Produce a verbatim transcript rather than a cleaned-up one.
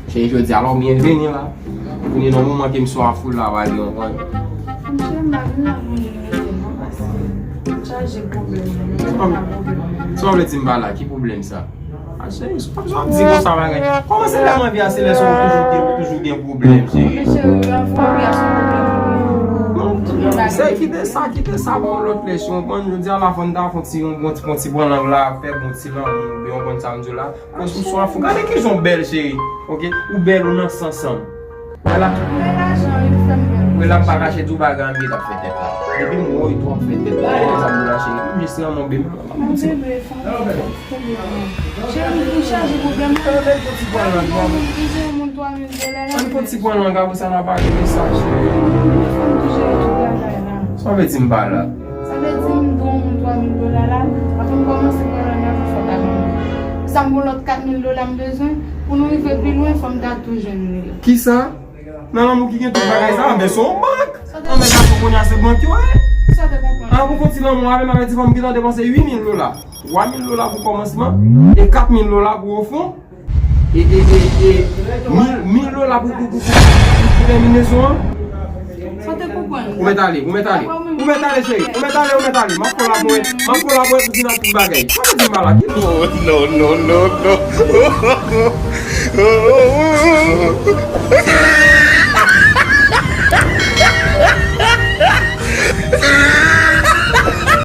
Cheri, jodi a la, w byenveni la. Vini nan moman ke m sou a foul la, pa gen yon pwoblèm. Monchè, m pa vin la pou m vin rete non, paske m chaje pwoblèm. Sa w vle di m pa la? Ki pwoblèm sa? A, cheri, sa w ap di konsa bagay? Kòman se lè m anvi a, se lè sa w toujou gen, toujou gen pwoblèm, cheri? Men cheri, lè m fè anvi a, se pwoblèm. Non, se kite sa, kite sa pou yon lòt lè, cheri, w konprann? Jodi a la, fò n ta fè yon ti, yon bon ti, yon ti pran lang la, fè bon ti lanmou, w konprann sa m di w la? Kòs ou sou a fou. Gade kijan w bèl, cheri. Oke? Ou bèl, ou nan sans an m. Wè la. Wè lajan, wi, li fè m bèl. Wè la, m pa kache di w bagay, m gentan fè tèt la. Depi m wè w tou ap fè tèt la, e sa m di w la, cheri. M jis renmen w, baby. M ap di w. Bebe, fè m fè m byen. Cheri, m chaje pwoblèm la. Gade yon moun ki jwenn yon moun twa mil dola la. Ann fè yon ti pran lang apre sa, n a pale de sa, cheri. Fò m tou jere tout bagay la. Sa w vle di m pa la? Sa vle di m dwe yon moun twa mil dola la, avan m kòmanse pran lang nan, fò w ta ban m li. Sa m gon lòt kat mil dola m bezwen pou nou rive pi lwen, fò m ta tou jwenn li. Kisa? Nan lanmou ki gen tout bagay sa, men se yon bank. Anmèd gason kounye a se bank yo ye. Sa w te konprann? A, pou fè ti lanmou avè m, avè ti fanm ki ta depanse uit mil dola. Twa mil dola pou kòmansman e kat mil dola pou ofon. E, e, e, e, mil, mil dola pou, pou, pou, pou, pou tèminezon an. Sa w te konprann? Ou mèt ale, ou mèt ale. Ou mèt ale, cheri. Ou mèt ale, ou mèt ale. M ap kolabore, m ap kolabore pou vin ak tout bagay. Sa w vle di m pa la? Ki non? Oh, no, no, no, no.